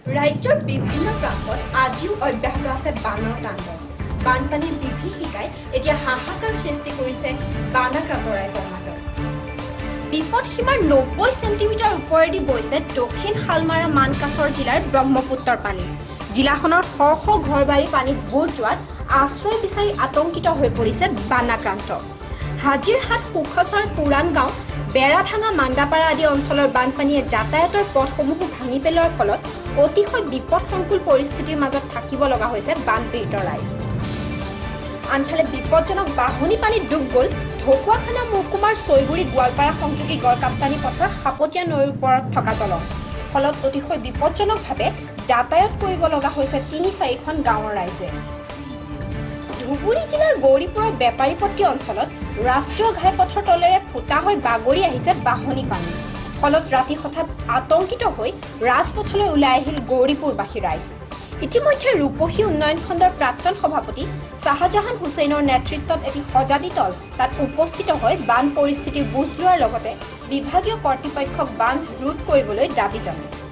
ৰাজ্যৰ বিভিন্ন প্ৰান্তত আজিও অব্যাহত আছে বানৰ তাণ্ডৱ। বানপানীৰ বিভীষিকাই এতিয়া হাহাকাৰ সৃষ্টি কৰিছে বানাক্ৰান্ত ৰাইজৰ মাজত। বিপদসীমাৰ 90 চেণ্টিমিটাৰ ওপৰেদি বৈছে দক্ষিণ শালমাৰা মানকাচৰ জিলাৰ ব্ৰহ্মপুত্ৰৰ পানী। জিলাখনৰ শ শ ঘৰ বাৰী পানীত বুৰ যোৱাত আশ্ৰয় বিচাৰি আতংকিত হৈ পৰিছে বানাক্ৰান্ত। হাজিৰহাট, সুখচৰ, পুৰাণ গাঁও, বেৰাভাঙা, মান্দাপাৰা আদি অঞ্চলৰ বানপানীয়ে যাতায়াতৰ পথসমূহো ভাঙি পেলোৱাৰ ফলত অতিশয় বিপদসংকুল পৰিস্থিতিৰ মাজত থাকিব লগা হৈছে বানপীড়িত ৰাইজ। আনফালে বিপদজনক বাঢ়নি পানীত ডুব গ'ল ঢকুৱাখানা মহকুমাৰ ছয়গুৰি গোৱালপাৰা সংযোগী গড়কাপ্তানি পথৰ সাপতীয়া নৈৰ ওপৰত থকা দলং। ফলত অতিশয় বিপদজনকভাৱে যাতায়াত কৰিব লগা হৈছে তিনি চাৰিখন গাঁৱৰ ৰাইজে। ধুবুৰী জিলাৰ গৌৰীপুৰৰ বেপাৰীপট্টি অঞ্চলত ৰাষ্ট্ৰীয় ঘাইপথৰ তলেৰে ফুটা হৈ বাগৰি আহিছে বাঢ়নি পানী। ফলত ৰাতি হঠাৎ আতংকিত হৈ ৰাজপথলৈ ওলাই আহিল গৌৰীপুৰবাসী ৰাইজ। ইতিমধ্যে ৰূপহী উন্নয়ন খণ্ডৰ প্ৰাক্তন সভাপতি শ্বাহজাহান হুছেইনৰ নেতৃত্বত এটি সজাতি দল তাত উপস্থিত হৈ বান পৰিস্থিতিৰ বুজ লোৱাৰ লগতে বিভাগীয় কৰ্তৃপক্ষক বান্ধ ৰোধ কৰিবলৈ দাবী জনায়।